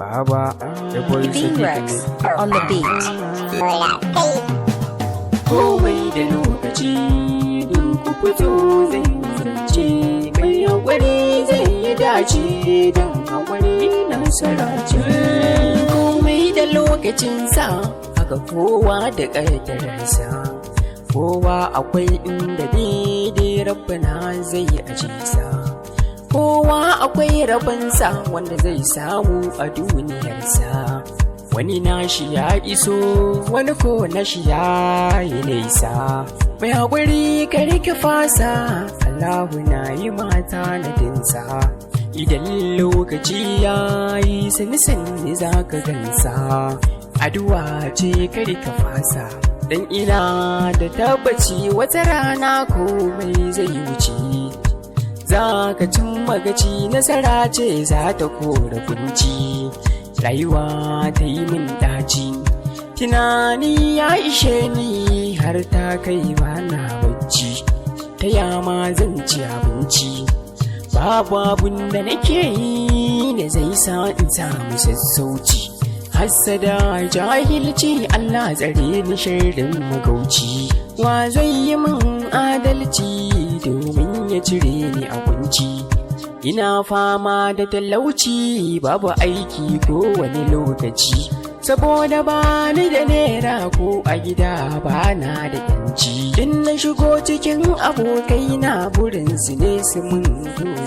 Baba da boy B-Rex on the beat. Komai da lokaci, duk ku fito zai zance. Mai haƙuri zai yi dace, don haƙuri nasara ce. Komai da lokacinsa, haka kowa da ƙaddararsa. Kowa akwai inda daidai Rabbana zai aje sa. Kowa akwai rabansa wanda zai samu a duniyarsa. Wani nashi ya iso, wani ko nashi ya yi nisa. Mai haƙuri, kar ki fasa, Allahu na yi mata nadinsa. Idan lokaci ya yi, sani sani za ka gansa. Addu'a ce, kar ka fasa, dan ina da tabbaci wata rana komai zai wuce. Za ka cimma gaci, nasara ce za ta kora kunci. Rayuwa ta yi min daci, tunani ya ishe ni, har ta kai ba na bacci. Ta yama zan ci abinci? Babu abun da nake yi da zai sa in samu sassauci. Hassada, jahilci, Allah tsare ni sharrin magauci. Wa zai yi min adalci domin ya cire ni a kunci? Ina fama da talauci, babu aiki ko wani lokaci, saboda ba ni da naira, ko a gida ba na da yanci. In na shigo cikin abokai na, burin su ne su mun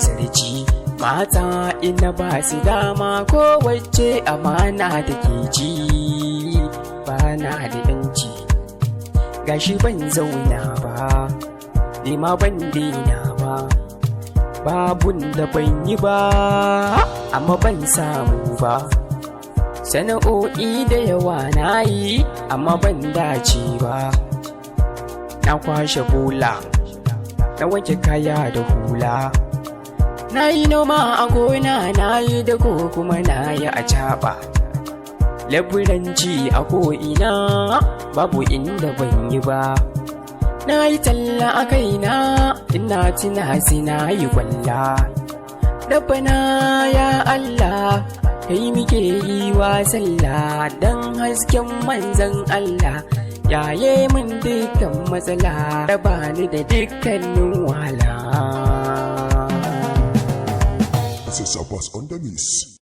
sarci. Mata ina ba su dama, ko wacce amana take ci. Ba na da yanci, gashi ban zauna ba, ni ma ban daina ba. Babun da ban yi ba, amma ban samu ba. Sana'o'i da yawa na yi, amma ban dace ba. Na kwashe bola, na wanke kaya da hula, na yi noma a gona, na yi dako, kuma na yi a caɓa, leburanci a ko'ina, babu inda ban yi ba. Na yi talla a kaina, ina tuna sai na yi kwalla. Rabbana ya Allah, kai muke yi wa sallah, dan hasken Manzon Allah, yaye min dukkan matsala, raba ni da dukkanin wahala. This is Abbas on the mix.